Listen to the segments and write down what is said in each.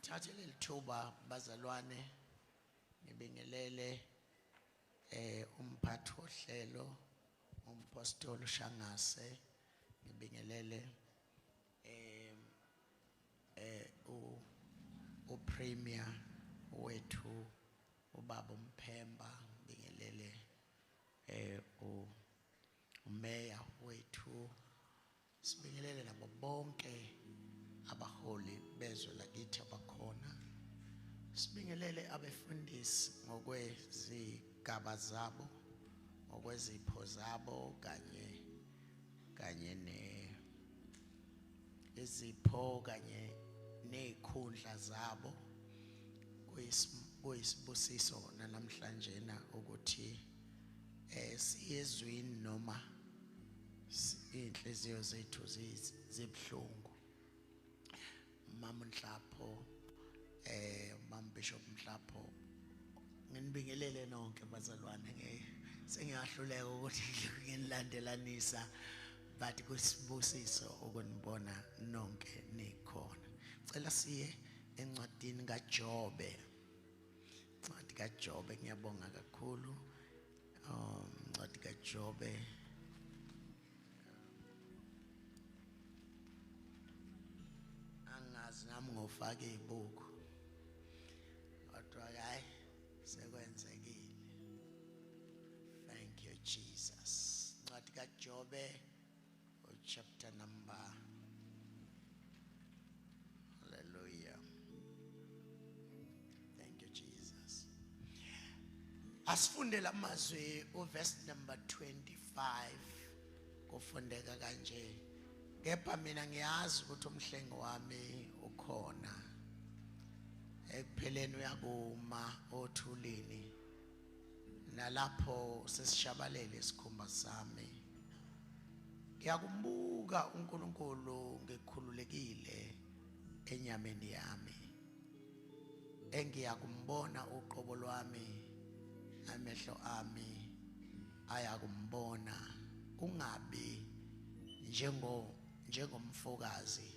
Ngithathe leli thuba bazalwane ngibingelele umphathi wohlelo umpostoli Shangase, ngibingelele u premier wethu ubaba uMphemba, ngibingelele umeya wethu, sibingelele nabo bonke abaholi bezwe lakithi abakhona, sibingelele abefundisi ngokwezigaba zabo, ngokwezipho zabo kanye ne izipho kanye nezikhundla zabo. Kuyisibusiso namhlanje na ukuthi siyezwini noma inhliziyo zethu zibhlungu. Mama Nhlapho, Mama Bishop Nhlapho, nginibingelele nonke bazalwane. Sengiyahluleka ukuthi nginilandelanisa, but kusibusiso ukunibona nonke nikhona. Cela siye encwadini kaJobe, incwadi kaJobe. Ngiyabonga kakhulu. Incwadi kaJobe, angazi nami ngofaka izibuko, kodwa hayi sekwenzekile. Thank you Jesus. Incwadi kaJobe chapter number, hallelujah, thank you Jesus. Asifunde lamazwi uverse number 25, kufundeka kanje: kepha mina ngiyazi ukuthi umhlengi wami ukhona, ekupheleni uyakuma othulini, nalapho sesishabalele isikhumba sami ngiyakumbuka uNkulunkulu ngikhululekile enyameni yami, engiyakumbona uqobo lwami, amehlo ami ayakumbona, kungabi njengomfokazi,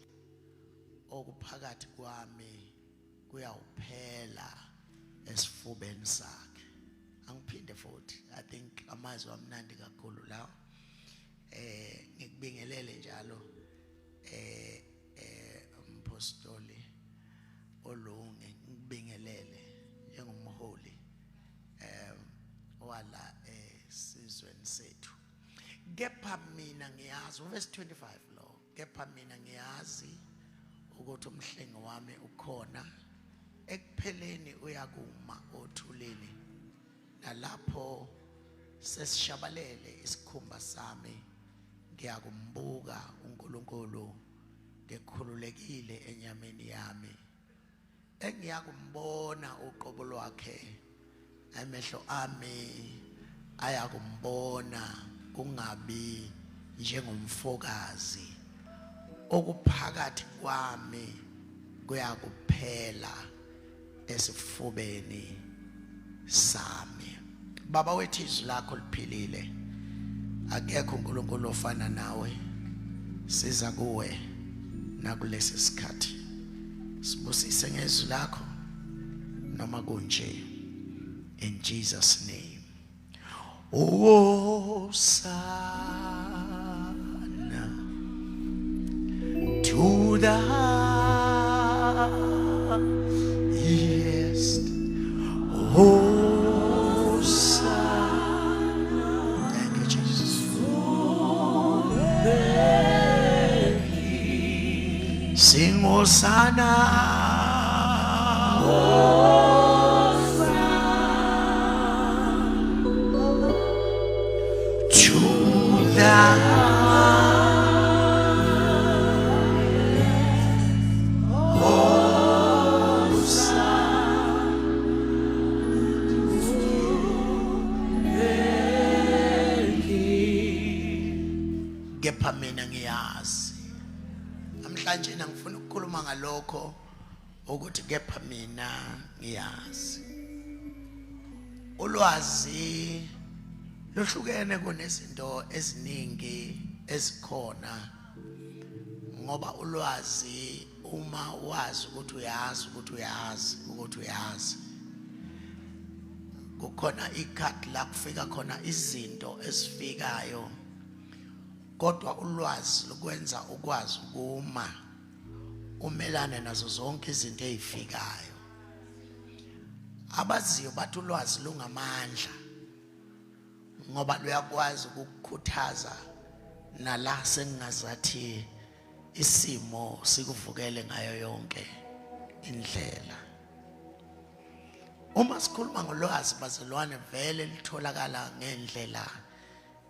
okuphakathi kwami kuyawuphela esifubeni sakhe. Angiphinde futhi, I think amazwi amnandi kakhulu lawo. Ngikubingelele njalo umpostoli olunge, ngikubingelele njengomholi wala esizweni sethu. Kepha mina ngiyazi, verse 25 lo, kepha mina ngiyazi ukuthi umhlengi wami ukhona, ekupheleni uyakuma othulini, nalapho sesishabalele isikhumba sami ngiyakumbuka uNkulunkulu ngikhululekile enyameni yami, engiyakumbona uqobo lwakhe, amehlo ami ayakumbona, kungabi njengomfokazi, okuphakathi kwami kuyakuphela esifubeni sami. Baba wethu, izwi lakho liphilile, akekho uNkulunkulu ofana nawe. Siza kuwe nakulesi sikhathi, sibusise ngezwi lakho noma kunje, in Jesus name. Hosanna to the highest. Hosanna. Thank you, Jesus. Sing Hosanna. To the Kepha mina ngiyazi. Namhlanje ngifuna ukukhuluma ngalokho ukuthi kepha mina ngiyazi. Ulwazi luhlukene kunezinto eziningi ezikhona, ngoba ulwazi Uma wazi ukuthi uyazi ukuthi uyazi ukuthi uyazi, kukhona ikhadi la kufika khona izinto ezifikayo, kodwa ulwazi lukwenza ukwazi ukuma umelane nazo zonke izinto ezifikayo. Abaziyo bathi ulwazi lungamandla, ngoba luyakwazi ukukukhuthaza nala sengingazathi isimo sikuvukele ngayo yonke indlela. Uma sikhuluma ngolwazi, bazalwane, vele litholakala ngendlela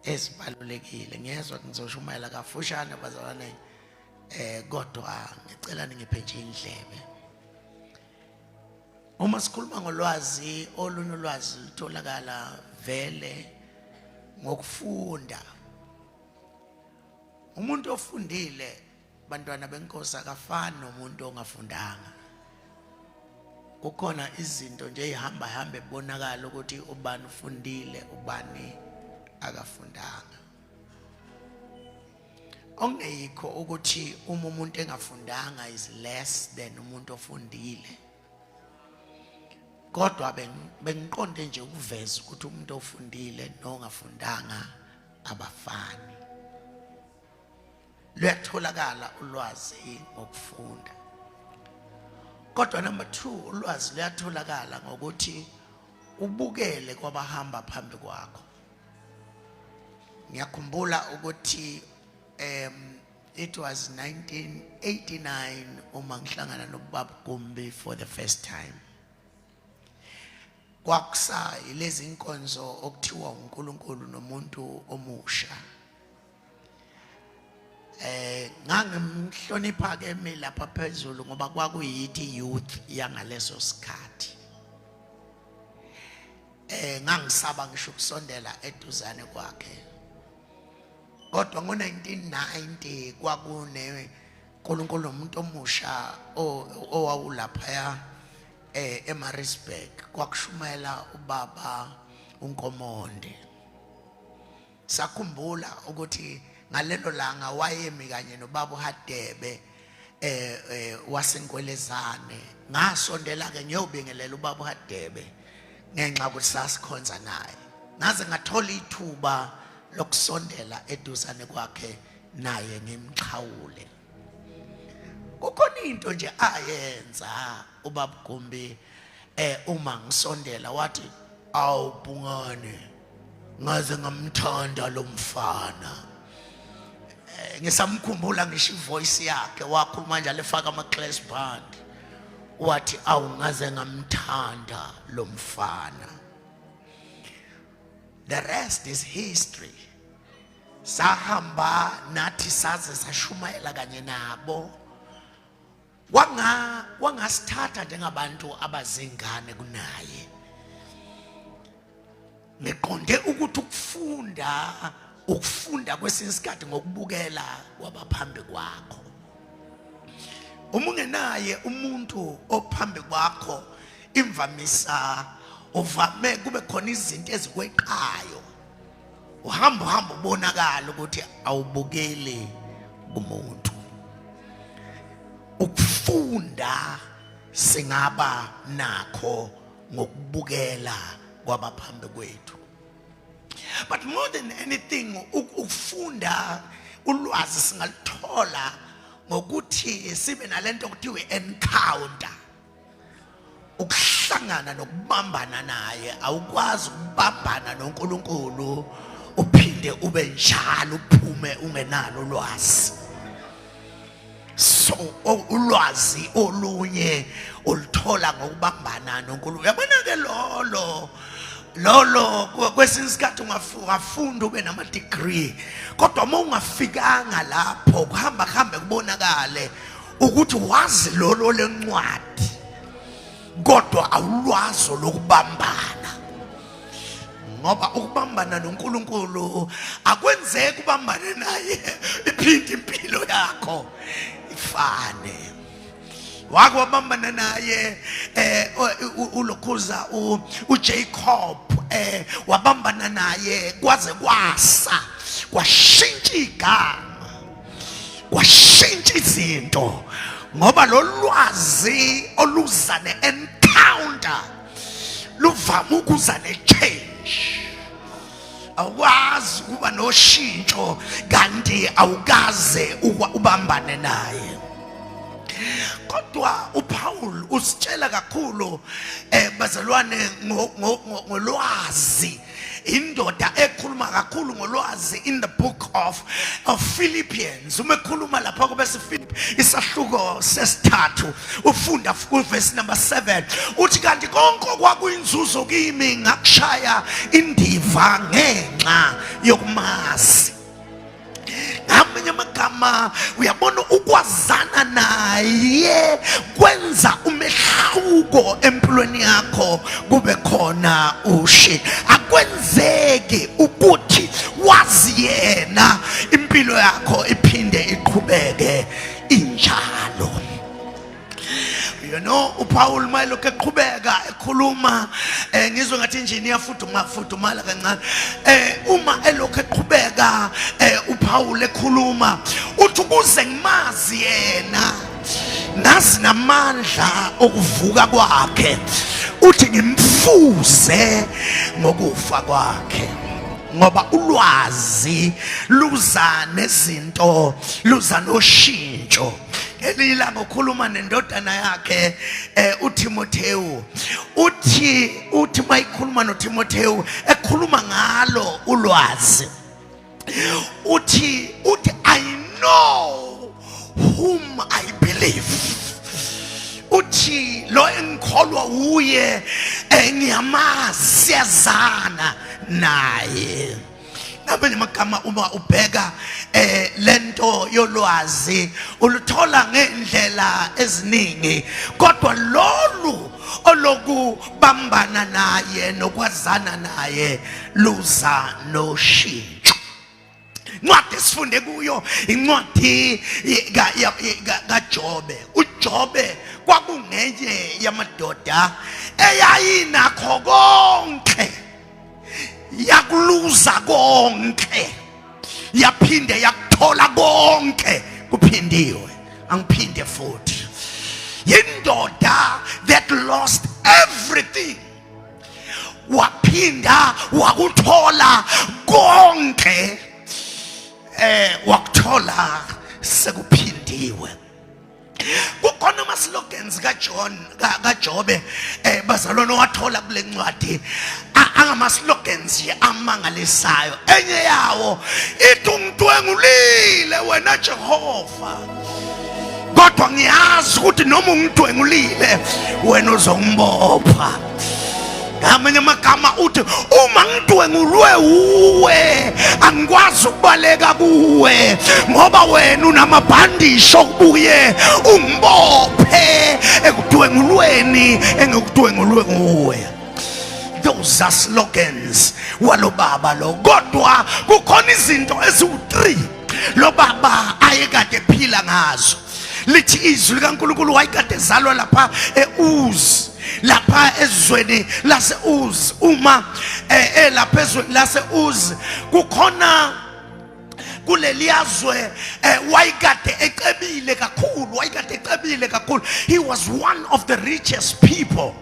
ezibalulekile. Ngiyezwa ngizoshumayela kafushane, bazalwane, kodwa ngicela ningiphe nje indlebe. Uma sikhuluma ngolwazi, olunye ulwazi lutholakala vele ngokufunda. Umuntu ofundile, bantwana benkosi, akafani nomuntu ongafundanga. Kukhona izinto nje ezihamba hambe kubonakala ukuthi ubani ufundile, ubani akafundanga. Okungeyikho ukuthi uma umuntu engafundanga is less than umuntu ofundile, kodwa bengiqonde nje ukuveza ukuthi umuntu ofundile nongafundanga abafani. Luyatholakala ulwazi ngokufunda, kodwa number 2, ulwazi luyatholakala ngokuthi ubukele kwabahamba phambi kwakho. Ngiyakhumbula ukuthi it was 1989 uma ngihlangana nobaba Gumbi for the first time. Kwakusa yilezi inkonzo okuthiwa uNkulunkulu nomuntu omusha. Ngangimhlonipha ke mi lapha phezulu ngoba kwakuyithi youth yangaleso sikhathi. Ngangisaba ngisho ukusondela eduzane kwakhe. Kodwa ngo-1990 kwakune uNkulunkulu nomuntu omusha owawulaphaya eMaritzburg, kwakushumayela ubaba uNkomonde. Sakhumbula ukuthi ngalelo langa wayemi kanye nobaba uHadebe waseNkwelezane. Ngasondela ke ngiyobingelela ubaba uHadebe ngenxa ukuthi sasikhonza naye. Ngaze ngathola ithuba lokusondela eduzane kwakhe naye ngimxhawule. Kukhona into nje ayenza ubaba Gumbi, uma ngisondela wathi, "Awu Bhungane, ngaze ngamthanda lo mfana." Ngisamkhumbula ngisho ivoice yakhe, wakhuluma njalo efaka ama class band, wathi, "Awu, ngaze ngamthanda lo mfana." The rest is history. Sahamba nathi saze sashumayela kanye nabo. Wangasithatha njengabantu abazingane kunaye. Ngiqonde ukuthi ukufunda kwesinye isikhathi ngokubukela kwabaphambi kwakho. Uma ungenaye umuntu ophambi kwakho, imvamisa uvame kube khona izinto ezikweqayo. Uhamba uhamba ubonakala ukuthi awubukeli kumuntu. Ukufunda singaba nakho ngokubukela kwabaphambi kwethu. But more than anything, ukufunda ulwazi singaluthola ngokuthi sibe nalento okuthiwa encounter, ukuhlangana nokubambana naye. Awukwazi ukubambana noNkulunkulu uphinde ube njalo uphume ungenalo ulwazi. So ulwazi olunye uluthola ngokubambana noNkulunkulu. Uyabona ke lolo kwesinye isikhathi ungafunda ube nama degree, kodwa uma ungafikanga lapho kuhamba kuhambe kubonakale ukuthi wazi lolo lencwadi, kodwa awulwazi lokubambana. Ngoba ukubambana noNkulunkulu akwenzeki ubambane naye iphinde impilo yakho ifane. Wake wabambana naye ulokhuza uJacob, wabambana naye kwaze kwasa, kwashintsha igama, kwashintsha izinto. Ngoba lolwazi oluza ne-encounter luvame ukuza ne-change. Awukwazi ukuba noshintsho kanti awukaze ubambane naye. Kodwa uPaul usitshela kakhulu bazalwane ngolwazi. Indoda ekhuluma kakhulu ngolwazi in the book of Philippians. Uma ekhuluma lapha kubese Philip isahluko sesithathu, ufunda kuverse number 7, uthi kanti konke okwakuyinzuzo kimi ngakushaya indiva ngenxa yokumazi. Ngamanye amagama, uyabona, ukwazana naye kwenza umehluko empilweni yakho, kube khona ushintsho. Akwenzeki ukuthi wazi yena impilo yakho iphinde iqhubeke injalo. UPaul mayelokhu eqhubeka ekhuluma, ngizwe ngathi injini iyafuduma fudumala kancane. Uma elokhu eqhubeka uPaul ekhuluma, uthi ukuze ngimazi yena, ngazi namandla okuvuka kwakhe, uthi ngimfuze ngokufa kwakhe. Ngoba ulwazi luza nezinto, luza noshintsho. Ngelinye ilanga ukhuluma nendodana yakhe uTimotheo, uthi mayikhuluma noTimotheo ekhuluma ngalo ulwazi, uthi I know whom I believe. Uthi lo engikholwa uye, ngiyamazi, siyazana naye. Ngamanye amagama, uma ubheka lento yolwazi uluthola ngendlela eziningi, kodwa lolu olokubambana naye nokwazana naye luza noshintsho. Incwadi esifunde kuyo incwadi kaJobe. UJobe kwakungenye yamadoda eyayinakho konke, yakuluza konke, yaphinde yakuthola konke kuphindiwe. Angiphinde futhi, yindoda that lost everything, waphinda wakuthola konke, wakuthola sekuphindiwe. Kukhona ama slogans kaJohn kaJobe, bazalwane, wathola kule ncwadi, angama slogans nje amangalisayo. Enye yawo ithi, ungidwengulile wena Jehova, kodwa ngiyazi ukuthi noma ungidwengulile wena uzongibopha. Ngamanye amagama uthi, uma ngidwengulwe uwe, angikwazi ukubaleka kuwe, ngoba wena unamabhandisho okubuye ungibophe ekudwengulweni engikudwengulwe nguwe. Those are slogans walobaba lo. Kodwa kukhona izinto eziwu-3 lo baba ayekade ephila ngazo. Lithi izwi likaNkulunkulu wayekade ezalwa lapha eUz, lapha ezweni lase-Uz. Uma elapha ezweni lase-Uz, kukhona kuleliyazwe, wayekade ecebile kakhulu, wayekade ecebile kakhulu. He was one of the richest people.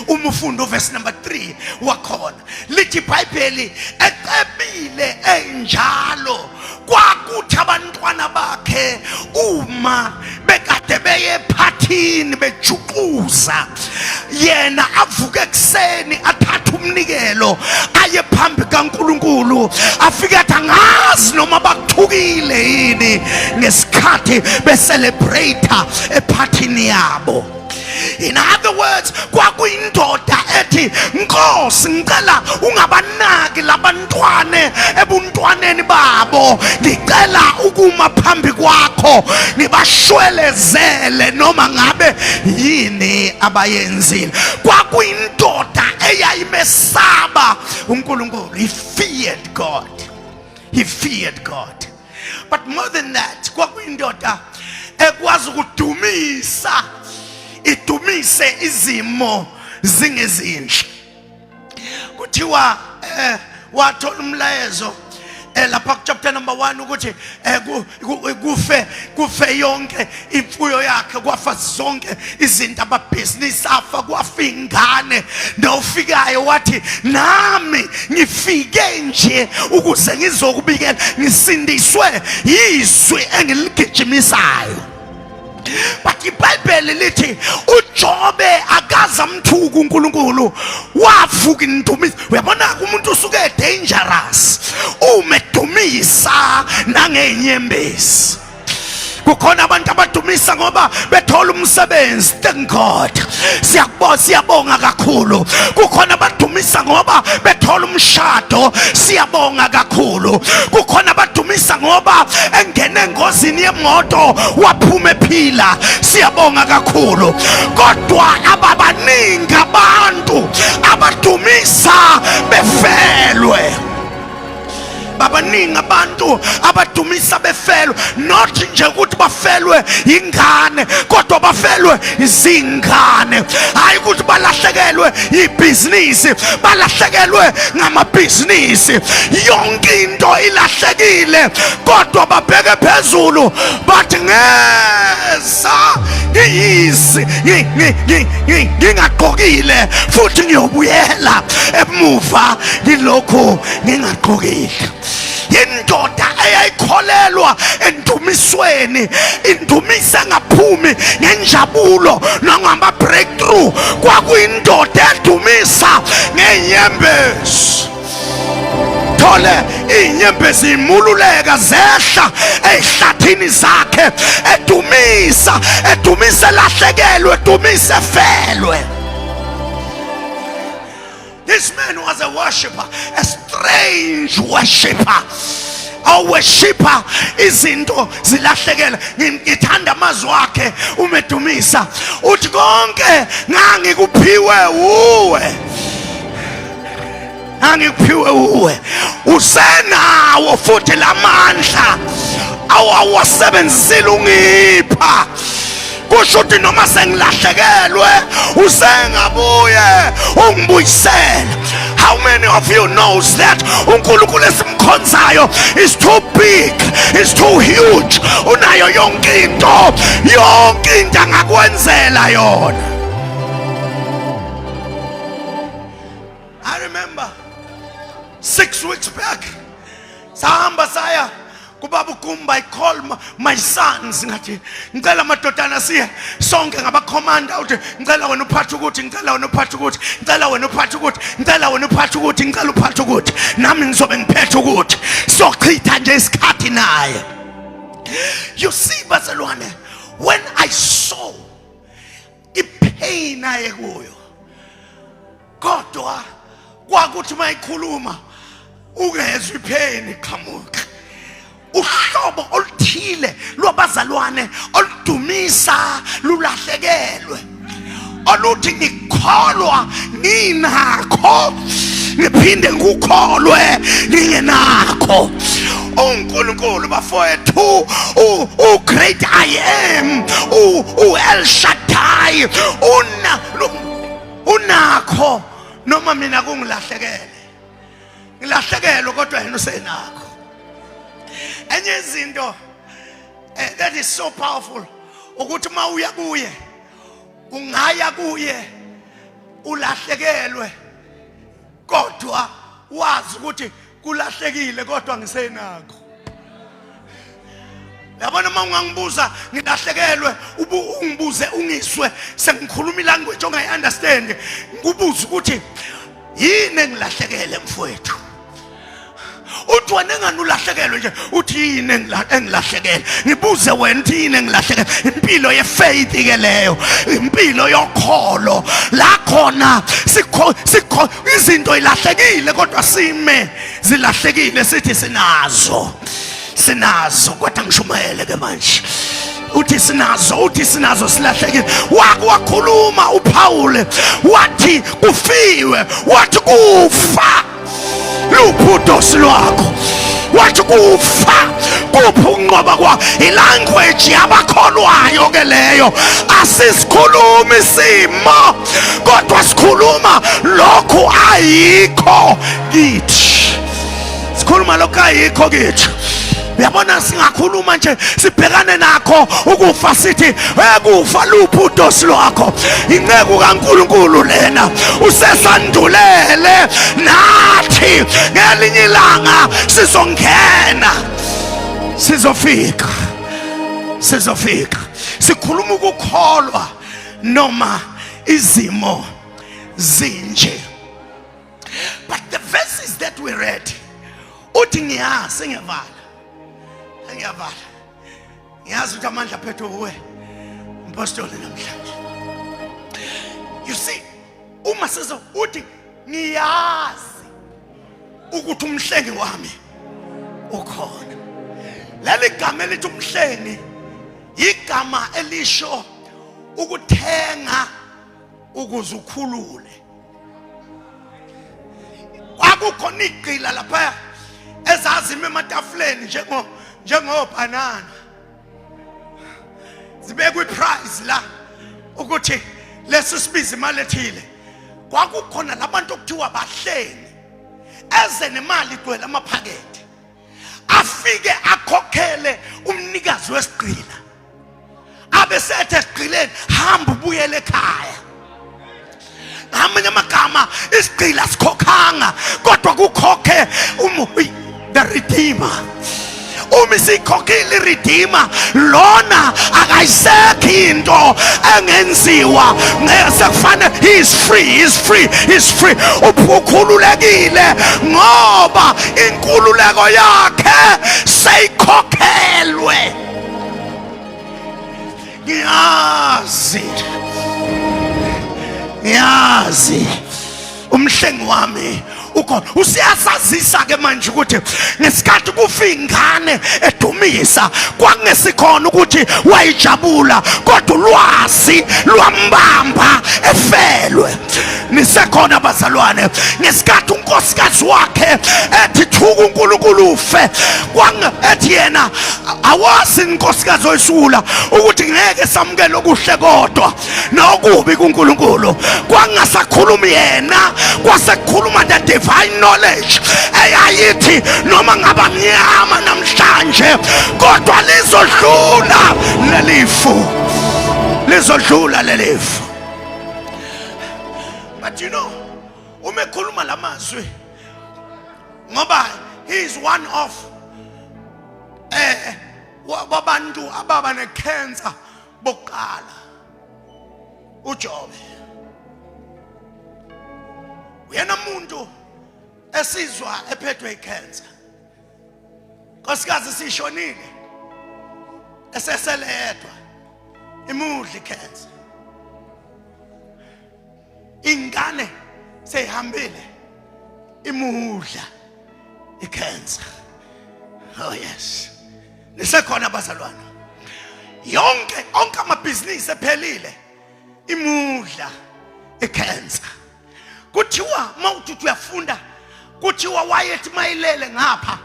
Uma ufunda uverse number 3 wakhona, lithi iBhayibheli, ecebile enjalo, kwakuthi abantwana bakhe uma bekade beye ephathini bejuxuza, yena avuke ekuseni athathe umnikelo aye phambi kaNkulunkulu, afike athi, angazi noma bakuthukile yini ngesikhathi becelebrate ephathini yabo. In other words, kwakuyindoda ethi, Nkosi, ngicela ungabanaki labantwane ebuntwaneni babo, ngicela ukuma phambi kwakho ngibashwelezele noma ngabe yini abayenzile. Kwakuyindoda eyayimesaba uNkulunkulu. He feared God, he feared God. But more than that, kwakuyindoda ekwazi ukudumisa, idumise izimo zingezinhle. Kuthiwa wathola umlayezo. Lapha ku chapter number 1 ukuthi kufe kufe yonke imfuyo yakhe, kwafa zonke izinto, amabhizinisi afa, kwafa ingane. Nofikayo wathi, nami ngifike nje ukuze ngizokubikela ngisindiswe yizwi engiligijimisayo. But iBhayibheli lithi uJobe akaze amthuka uNkulunkulu, wavuka indumiso. Uyabona umuntu usuke dangerous uma edumisa nangenyembezi. Kukhona abantu abadumisa ngoba bethola umsebenzi, thank God, siyakubonga, siyabonga kakhulu. Kukhona abadumisa ngoba bethola umshado, siyabonga kakhulu. Kukhona abadumisa ngoba engene engozini yemoto waphuma ephila, siyabonga kakhulu. Kodwa ababaningi abantu abadumisa befelwe. Babaningi abantu abadumisa befelwe, not nje ukuthi bafelwe ingane, kodwa bafelwe izingane. Hayi ukuthi balahlekelwe ibhizinisi, balahlekelwe ngamabhizinisi, yonke into ilahlekile, kodwa babheke phezulu bathi ngeza ngiyisi ngingagqokile futhi ngiyobuyela emuva ngilokhu ngingagqokile. Indoda eyayikholelwa endumisweni, indumiso engaphumi ngenjabulo nangama breakthrough, kwakuyindoda edumisa ngenyembezi. Thole inyembezi imululeka zehla ezihlathini zakhe, edumisa, edumisa elahlekelwe, edumisa efelwe. This man was a worshipper, a strange worshipper. Aworshipper izinto zilahlekela. Ngithanda amazwi akhe umedumisa, uthi konke ngangikuphiwe uwe, angikuphiwe uwe, usenawo futhi lamandla awawasebenzisile ungipha. Kusho ukuthi noma sengilahlekelwe usengabuye ungibuyisele. How many of you knows that uNkulunkulu esimkhonzayo is too big, is too huge? Unayo yonke into, yonke into angakwenzela yona. I remember 6 weeks back sahamba saya kubaba uGumba. I call my sons, ngathi ngicela amadodana siye sonke ngabakhomanda, uthi ngicela wena uphathe ukuthi, ngicela wena uphathe ukuthi, ngicela wena uphathe ukuthi, ngicela wena uphathe ukuthi, ngicela uphathe ukuthi, nami ngizobe ngiphethe ukuthi sochitha nje isikhathi naye. You see, bazalwane, when I saw ipain aye kuyo, kodwa kwakuthi mayikhuluma ungezwe ipain iqhamuka. Uhlobo oluthile lwabazalwane oludumisa lulahlekelwe, oluthi ngikholwa nginakho ngiphinde ngikukholwe ngingenakho. uNkulunkulu bafowethu, u great I am, u El Shaddai, una unakho noma mina kungilahlekele, ngilahlekelwe, kodwa yena usenakho. Enye izinto that is so powerful ukuthi uma uya kuye, ungaya kuye ulahlekelwe, kodwa wazi ukuthi kulahlekile kodwa ngisenakho. Yabona, uma ungangibuza ngilahlekelwe, ubu ungibuze ungiswe sengikhuluma ilanguage ongayi-understand, ngikubuze ukuthi yini engilahlekele mfowethu, uthi wena engani ulahlekelwe nje, uthi yini engilahlekele, ngibuze wena uthi yini engilahlekele. Impilo yefaith ke leyo, impilo yokholo la khona sikho sikho izinto ilahlekile kodwa sime zilahlekile sithi sinazo, sinazo. Kodwa ngishumayele ke manje, uthi sinazo, uthi sinazo, silahlekile. Wakhuluma uPaul wathi kufiwe, wathi kufa luphi udosi lwakho, wathi kufa kuphi ukunqoba kwa. Ilanguage yabakholwayo ke leyo. Asisikhulumi isimo kodwa sikhuluma lokhu ayikho kithi. Sikhuluma lokho ayikho kithi. Uyabona, singakhuluma nje sibhekane nakho ukufa, sithi ekufa luphi udosi lwakho? Inceku kaNkulunkulu lena usesandulele nathi, ngelinye ilanga sizongena, sizofika, sizofika. Sikhuluma ukukholwa noma izimo zinje. But the verses that we read, uthi ngiyazi, ngiyavala, ngiyavala, ngiyazi ukuthi amandla aphethwe uwe, mpostoli, namhlanje. You see, uma sizo uthi ngiyazi ukuthi umhlengi wami ukhona. Leli gama elithi umhlengi igama elisho ukuthenga ukuze ukhulule. Kwakukhona igqila lapha ezazima ematafuleni njengobhanana, zibekwe iprice la ukuthi lesi sibiza imali ethile. Kwakukhona labantu okuthiwa bahlengi, eze nemali igcwele amaphakethe, afike akhokhele umnikazi wesigqila, abe sethe esigqileni, "Hamba ubuyele ekhaya." Ngamanye amagama, isigqila sikhokhanga, kodwa kukhokhe the redeemer. Uma isikhokhile iredeemer lona, akayisekho into engenziwa sekufanele. He is free, he is free, he is free. Ukhululekile ngoba inkululeko yakhe seyikhokhelwe. Ngiyazi, ngiyazi umhlengi wami ukhona. Usiyasazisa ke manje ukuthi ngesikhathi kufa ingane edumisa, kwakungesikhona ukuthi wayijabula, kodwa ulwazi lwambamba efelwe. Nisekhona, bazalwane? Ngesikhathi unkosikazi wakhe ethi thuka uNkulunkulu ufe, ethi yena awazi inkosikazi oyisula ukuthi ngeke samukele okuhle kodwa nokubi kuNkulunkulu, kwangasakhulumi yena, kwasekukhuluma the divine knowledge eyayithi noma ngaba mnyama namhlanje, kodwa lizodlula lelifu, lizodlula lelifu. But you know, uma ekhuluma lamazwi, ngoba he is one of wabantu ababa necancer bokuqala, uJobe uyena muntu esizwa ephethwe icancer. Nkosikazi sishonile, eseseledwa, imudla icancer. Ingane seyihambile, imudla icancer. Oh yes, nisekhona, abazalwane? Yonke, onke amabhizinisi ephelile, imudla icancer. Kuthiwa mawuthi uyafunda, kuthiwa wayethi mayilele ngapha,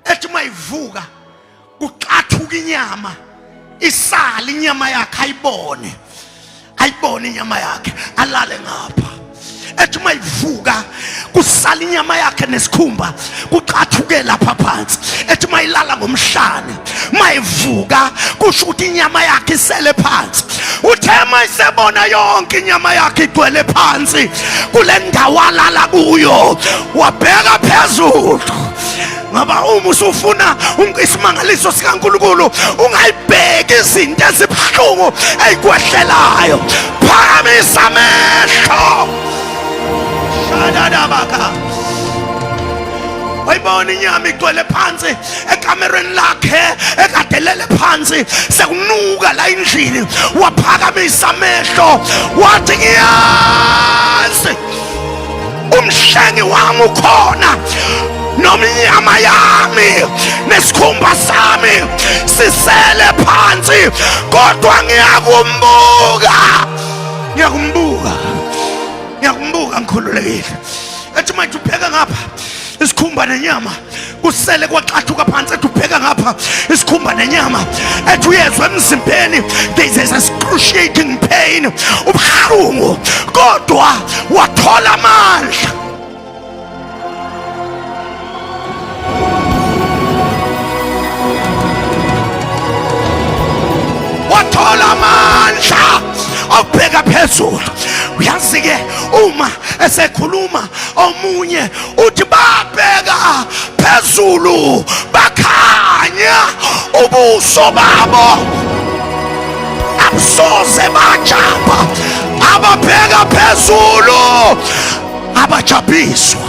ethi mayivuka kuxathuka inyama, isala inyama yakhe, ayibone, ayibone inyama yakhe. Alale ngapha, ethi mayivuka kusala inyama yakhe nesikhumba kuxathuke lapha phansi. Ethi mayilala ngomhlane, mayivuka kusho ukuthi inyama yakhe isele phansi. Uthe mayisebona yonke inyama yakhe igcwele phansi kule ndawo alala kuyo, wabheka phezulu, ngoba uma usufuna isimangaliso sikaNkulunkulu, ungayibheki izinto ezibuhlungu eyikwehlelayo, phakamisa amehlo. Shadadabaka. Wayibona inyama igcwele phansi ekamerweni lakhe ekadelele phansi, sekunuka la endlini. Waphakamisa amehlo wathi, "Ngiyazi umhlengi wami ukhona, noma inyama yami nesikhumba sami sisele phansi, kodwa ngiyakumbuka, ngiyakumbuka, ngiyakumbuka ngikhululekile." Ethi manje ubheka ngapha, isikhumba nenyama kusele kwaxathuka phansi. Ethi ubheka ngapha, isikhumba nenyama, ethi uyezwa emzimbeni there is excruciating pain, ubuhlungu, kodwa wathola amandla. phezulu. Uyazi ke, uma esekhuluma omunye uthi babheka phezulu, bakhanya ubuso babo, abusoze bajabha. Ababheka phezulu abajabhiswa.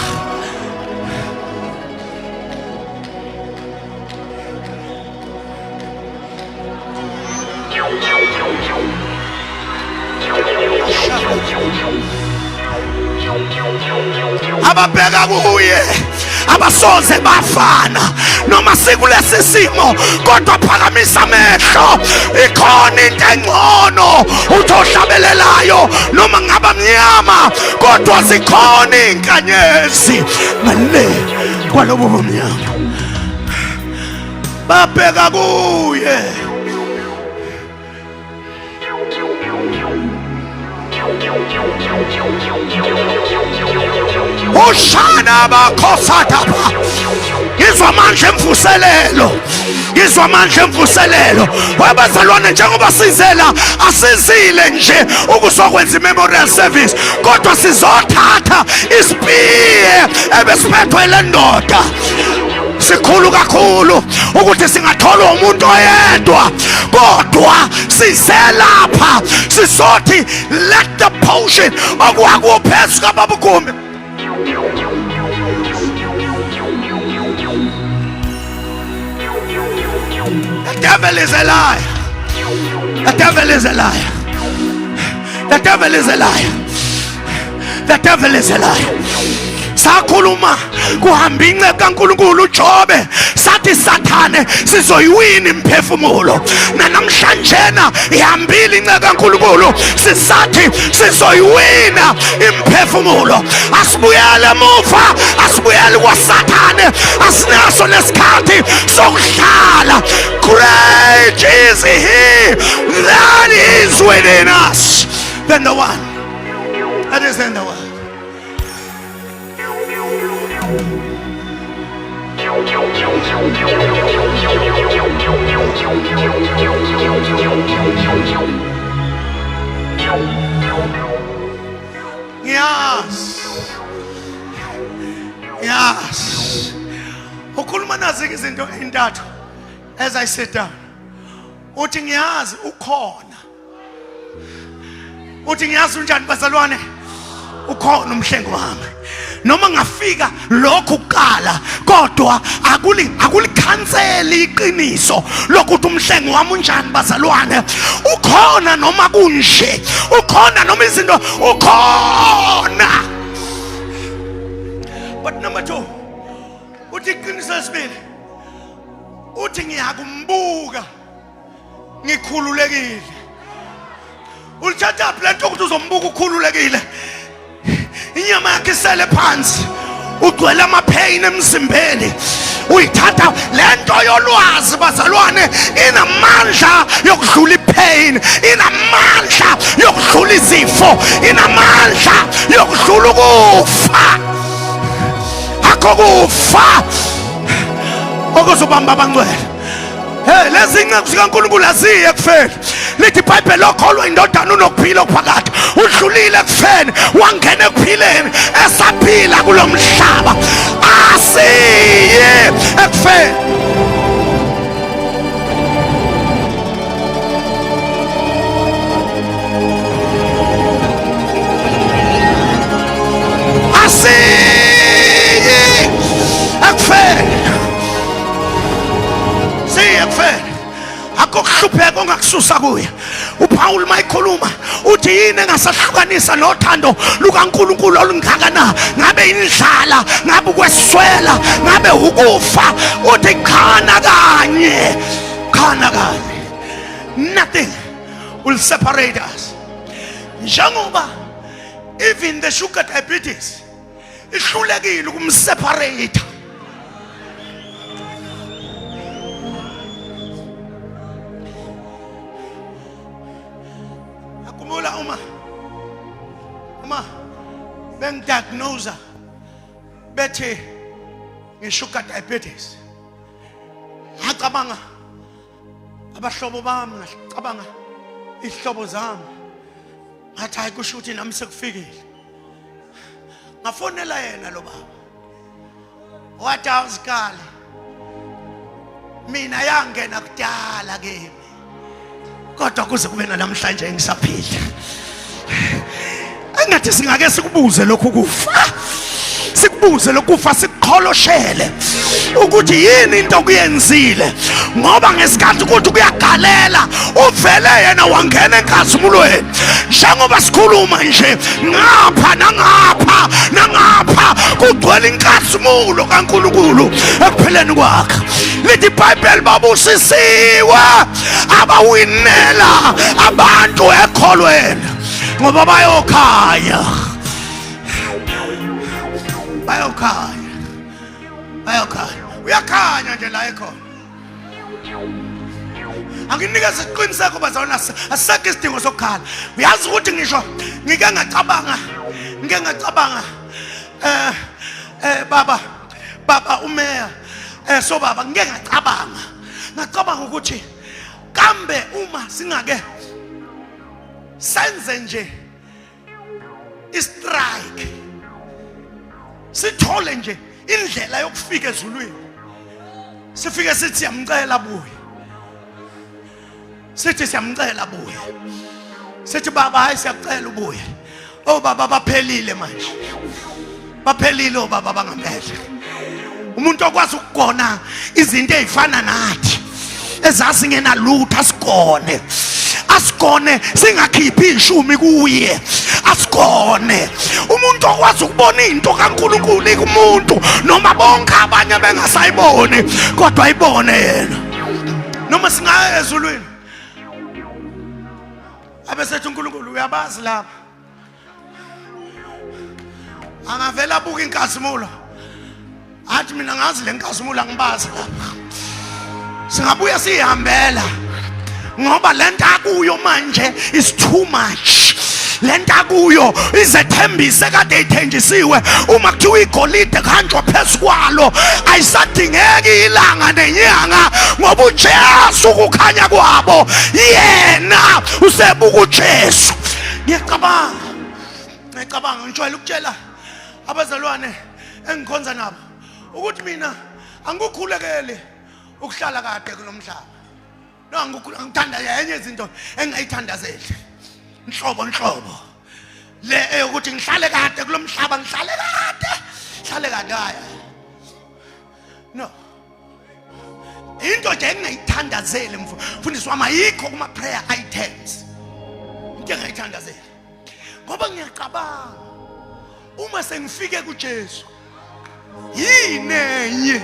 Ababheka kuye abasoze bafana noma sikulesi simo, kodwa phakamisa amehlo, ikhona into engcono. Uthi ohlabelelayo, noma ngaba mnyama, kodwa zikhona izinkanyezi ngale kwalobo bumnyama. Babheka kuye. Ushana bakhosadaba. Ngizwa amandla emvuselelo, ngizwa amandla emvuselelo, wabazalwane. Njengoba sizela, asizile nje ukuzokwenza i-memorial service, kodwa sizothatha isipiye ebesiphethwe le ndoda. Sikhulu kakhulu ukuthi singatholwa umuntu oyedwa, kodwa sizelapha sizothi let the potion okwakuphezulu kababa uGumbi. The devil is a liar. The devil is a liar. The devil is a liar. The devil is a liar. Sakhuluma kuhamba inceku kaNkulunkulu uJobe, sathi Sathane, sizoyiwina imphefumulo. Namhlanje ihambile inceku kaNkulunkulu, sisathi sizoyiwina imphefumulo. Asibuyele emuva, asibuyele kwaSathane, asinaso lesikhathi sokudlala. Great is he that is within us than the one that is in the world. Yes. Ukhuluma nazi izinto ezintathu as I sit down. Uthi ngiyazi ukhona. Uthi ngiyazi unjani, bazalwane? Ukhona umhlengi wami. Noma ngafika lokhu kuqala, kodwa akulikhanseli iqiniso lokuthi umhlengi wami unjani, bazalwane? Ukhona noma kunje, ukhona noma izinto, ukhona. But number 2, uthi iqiniso lesibili, uthi ngiyakumbuka ngikhululekile. Ulithatha le nto ukuthi uzombuka ukhululekile? Inyama yakhe isele phansi, ugcwele amapain emzimbeni. Uyithatha le nto yolwazi, bazalwane, inamandla yokudlula ipain, inamandla yokudlula izifo, inamandla yokudlula ukufa. Akho kufa okuzobamba abangcwele. Hey, lezi inceku zikaNkulunkulu aziye ekufeni. Lithi iBhayibheli, lokholwa indodana unokuphila okuphakade. Udlulile ekufeni, wangena ekuphileni esaphila kulo mhlaba. Asiye ekufeni. Asiye ekufeni, siye ekufeni. Akukuhlupheka ongakususa kuye. UPaul mayikhuluma uthi yini engasahlukanisa nothando lukaNkulunkulu olungaka na? Ngabe indlala, ngabe ukweswela, ngabe ukufa? Uthi khana kanye, khana kanye, nothing will separate us. Njengoba even the sugar diabetes ihlulekile ukumseparate. Akhumbula uma bengidiagnose, bethi ngishugar diabetes, ngacabanga abahlobo bami, ngacabanga ihlobo zami. Ngathi hayi, kusho ukuthi nami sekufikile. Ngafonela yena lo baba, wathi awuzikale, mina yangena kudala kimi, kodwa kuze kube namhlanje ngisaphila. Engathi singake sikubuze lokhu kufa, sikubuze lokufa, sikuqholoshele ukuthi yini into okuyenzile, ngoba ngesikhathi ukuthi kuyagalela uvele yena wangena enkazimulweni. Njengoba sikhuluma nje, ngapha nangapha nangapha kugcwele inkazimulo kaNkulunkulu ekupheleni kwakhe. Lithi iBhayibheli, babusisiwe abawinela abantu ekholweni, ngoba bayokhanya, bayokhanya, bayokhanya. Uyakhanya nje la ekhona. Anginikeze isiqiniseko, bazalwane, asisekho isidingo sokukhala. Uyazi ukuthi ngisho ngike ngacabanga, ngike ngacabanga, baba umeya, so baba, ngike ngacabanga ukuthi kambe uma singake senze nje istrike, sithole nje indlela yokufika ezulwini, sifike sithi siyamcela buye, sithi siyamcela buye, sithi baba, hayi, siyakucela ubuye. Oh baba, baphelile manje, baphelile obaba bangamele. Umuntu okwazi ukugona izinto ezifana nathi ezazingenalutho, asigone, asigone singakhiphi ishumi kuye, asigone. Umuntu okwazi ukubona into kaNkulunkulu kumuntu noma bonke abanye bengasayiboni, kodwa ayibone yena. Noma singaya ezulwini, abesethi uNkulunkulu uyabazi lapha, angavela abuka inkazimulo athi mina ngazi le nkazimulo, angibazi lapha. Singabuya siyihambela, ngoba lento akuyo manje is too much. Lento akuyo, izethembise kade ithenjisiwe, uma kuthiwa igolide kuhanjwa phezu kwalo, ayisadingeki ilanga nenyanga, ngoba uJesu kukhanya kwabo, yena usebuka uJesu. Ngiyacabanga, ngiyacabanga, ngijwayele ukutshela abazalwane engikhonza nabo ukuthi mina angikukhulekeli ukuhlala kade kulomhlaba. No, angithanda yenye izinto engingayithandazeli nhlobo nhlobo le eyokuthi ngihlale kade kulomhlaba, ngihlale kade, hlale kade. Haya, no, into nje engingayithandazeli, mfundisi wami, ayikho kuma prayer items into engingayithandazeli, ngoba ngiyacabanga uma sengifike kuJesu, yini enye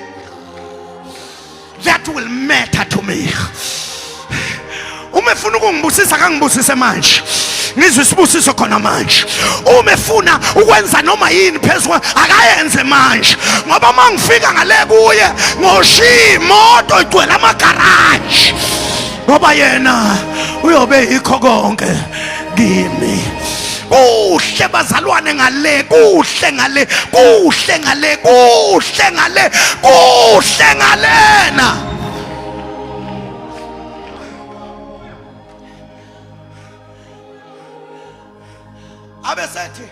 that will matter to me? Uma efuna ukungibusisa, kangibusise manje, ngizwe isibusiso khona manje. Uma efuna ukwenza noma yini phezu, akayenze manje, ngoba uma ngifika ngale kuye ngoshiya imoto igcwele amagaraji, ngoba yena uyobe yikho konke kimi. Kuhle bazalwane ngale, kuhle ngale, kuhle ngale, kuhle ngale, kuhle ngalena. Abesethi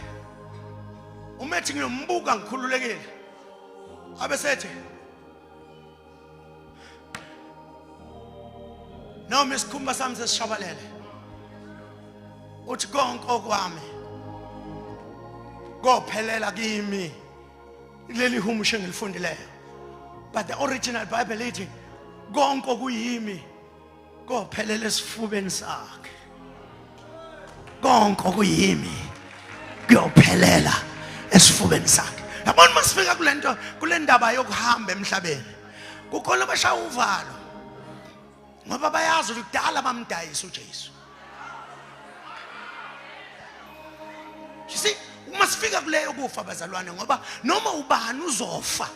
umethi ngiyombuka ngikhululekile, abesethi noma isikhumba sami sesishabalele, uthi konke okwami kophelela kimi. Leli humusho engilifundileyo, but the original Bible ithi konke okuyimi kophelela esifubeni sakhe, konke okuyimi kuyophelela esifubeni sakhe. Yabona, uma sifika kulento, kule ndaba yokuhamba emhlabeni, kukhona abashaya uvalo, ngoba bayazi ukuthi kudala bamdayisa uJesu. You see, uma sifika kuleyo kufa bazalwane, ngoba noma ubani uzofa,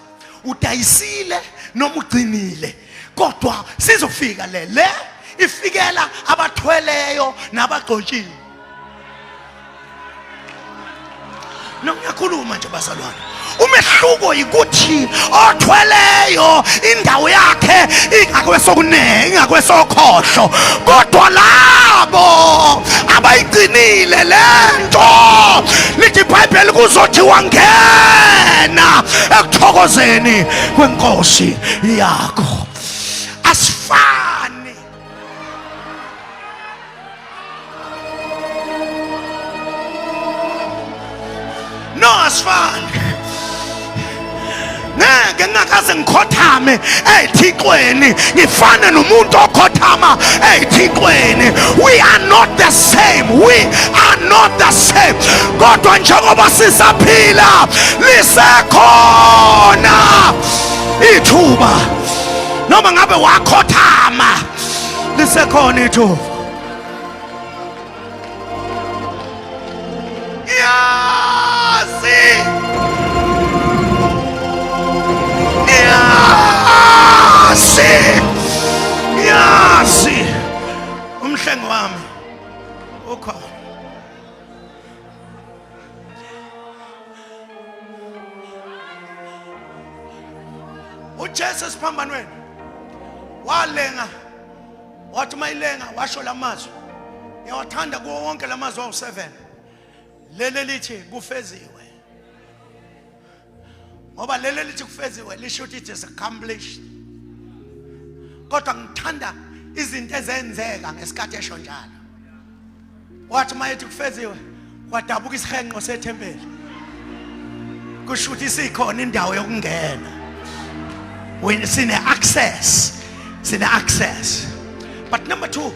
udayisile noma ugcinile, kodwa sizofika le ifikela abathweleyo nabagcotshiwe. No, ngiyakhuluma nje bazalwane. Umehluko yikuthi othweleyo indawo yakhe ingakwesokunene, ingakwesokhohlo, kodwa labo Abayigcinile lento lithi iBhayibheli kuzothiwa ngena ekuthokozeni kwenkosi yakho. Asifani. No, asifani. Ngeke ngingakaze ngikhothame ey'thixweni ngifane nomuntu okhothama ey'thixweni. We are not the same, we are not the same. Kodwa njengoba sisaphila lisekhona ithuba, noma ngabe wakhothama lisekhona ithuba. Ngiyazi, ngiyazi, ngiyazi umhlengi wami ukhona. uJesu esiphambanweni walenga, wathi uma ilenga washo lamazwi ngiyawathanda kuwo wonke lamazwi awu-7, leli lithi kufeziwe, ngoba leli lithi kufeziwe lisho ukuthi it is accomplished. Kodwa ngithanda izinto ezenzeka ngesikhathi esho njalo. Wathi uma ethi kufeziwe, kwadabuka isihenqo sethempeli, kusho ukuthi isikhona indawo yokungena, sine access, sine access. But number 2,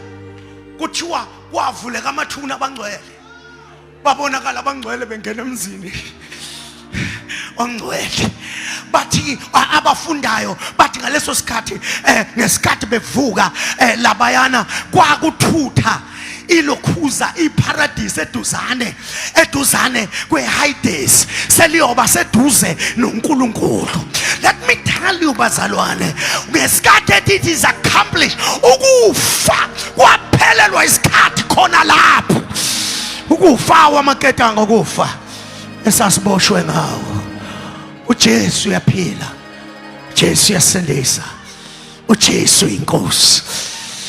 kuthiwa kwavuleka amathuna abangcwele, babonakala abangcwele bengena emzini ongcwele. Bathi abafundayo bathi ngaleso sikhathi, ngesikhathi bevuka, labayana kwakuthutha ilokhuza iparadise eduzane eduzane kweHades, seliyoba seduze noNkulunkulu. Let me tell you bazalwane, ngesikhathi ethi it is accomplished, ukufa kwaphelelwa isikhathi khona lapho. Ukufa wamaketanga ukufa esasiboshwe ngawo. uJesu uyaphila, uJesu uyasindisa, uJesu inkosi,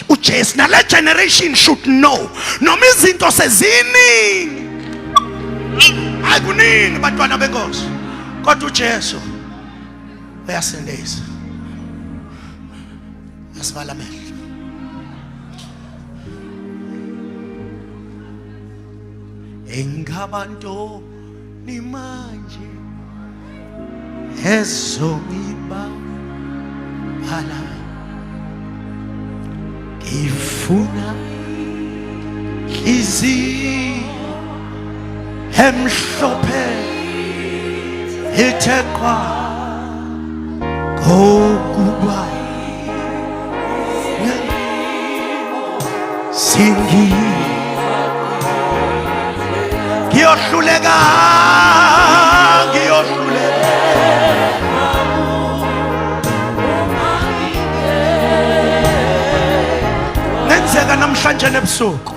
uJesu. Nale generation should know, noma izinto seziningi, hayi kuningi bantwana benkosi, kodwa uJesu uyasindisa. Asivala amehlo. Engabantu nimanje ezongibala, ngifuna inhliziyo emhlophe ithe qwa, ngokuba singi ngiyohluleka, ngiyohluleka. Ngenzeka namhlanje nebusuku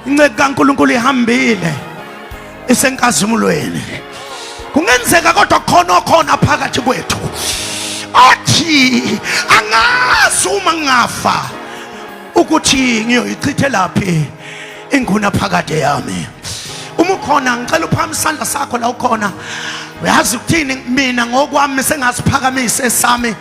inceku kaNkulunkulu ihambile isenkazimulweni. Kungenzeka kodwa khona okhona phakathi kwethu athi angazi uma ngingafa ukuthi ngiyoyichithelaphi inguna phakade yami. Uma ukhona, ngicela uphakamise isandla sakho la ukhona. Uyazi ukuthini? Mina ngokwami sengasiphakamisa esami,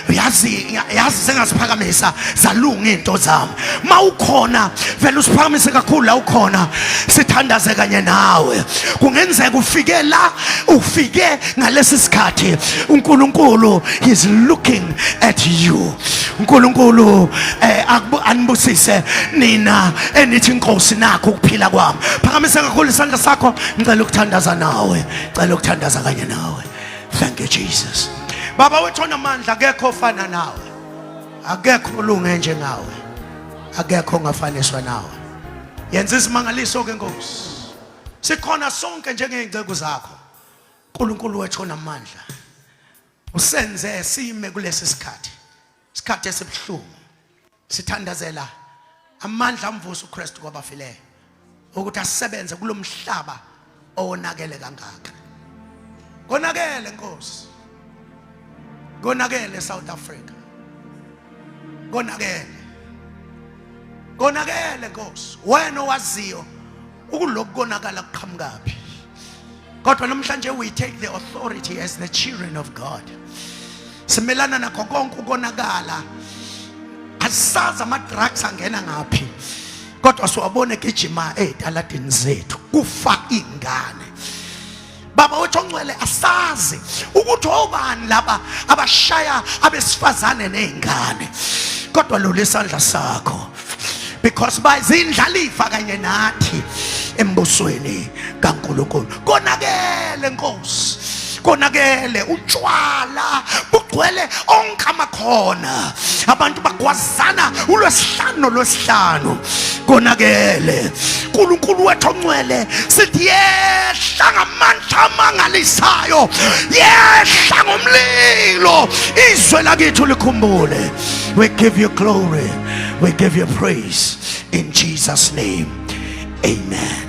uyazi, yazi sengasiphakamisa zalunga into zami. Mawukhona vele usiphakamise kakhulu la ukhona, sithandaze kanye nawe. Kungenzeka ufike la, ufike ngalesi sikhathi, uNkulunkulu is looking at you. uNkulunkulu anibusise nina enithi inkosi nakho ukuphila kwami. Phakamisa kakhulu isandla sakho, ngicela ukuthandaza nawe, ngicela ukuthandaza kanye nawe. Thank you Jesus. Baba wethu onamandla, akekho ofana nawe, akekho olunge njengawe, akekho ongafaniswa nawe. Yenza izimangaliso ke Nkosi, sikhona sonke njengey'nceku zakho. uNkulunkulu wethu onamandla, usenze sime kulesi sikhathi, isikhathi esibuhlungu. Sithandazela amandla amvusa uKristu kwabafileyo ukuthi asebenze kulomhlaba owonakele kangaka. Konakele Nkosi, konakele South Africa, konakele. Konakele, Nkosi, wena owaziyo ukuloku konakala kuqhamukaphi. Kodwa namhlanje we take the authority as the children of God. Simelana nakho konke ukonakala. Asazi ama drugs angena ngaphi, kodwa siwabone gijima ezitaladini zethu, kufa ingane. Baba wethu ongcwele, asazi ukuthi obani laba abashaya abesifazane nezingane, kodwa lula isandla sakho, because bayizindlalifa kanye nathi embusweni kaNkulunkulu. Konakele, Nkosi, konakele. Utshwala bugcwele onke amakhona, abantu bagwazana ulwesihlanu nolwesihlanu. Konakele. Nkulunkulu wethu ongcwele, sithi yehla ngamandla amangalisayo, yehla ngomlilo, izwe lakithi likhumbule. We give you glory, we give you praise in Jesus' name, amen.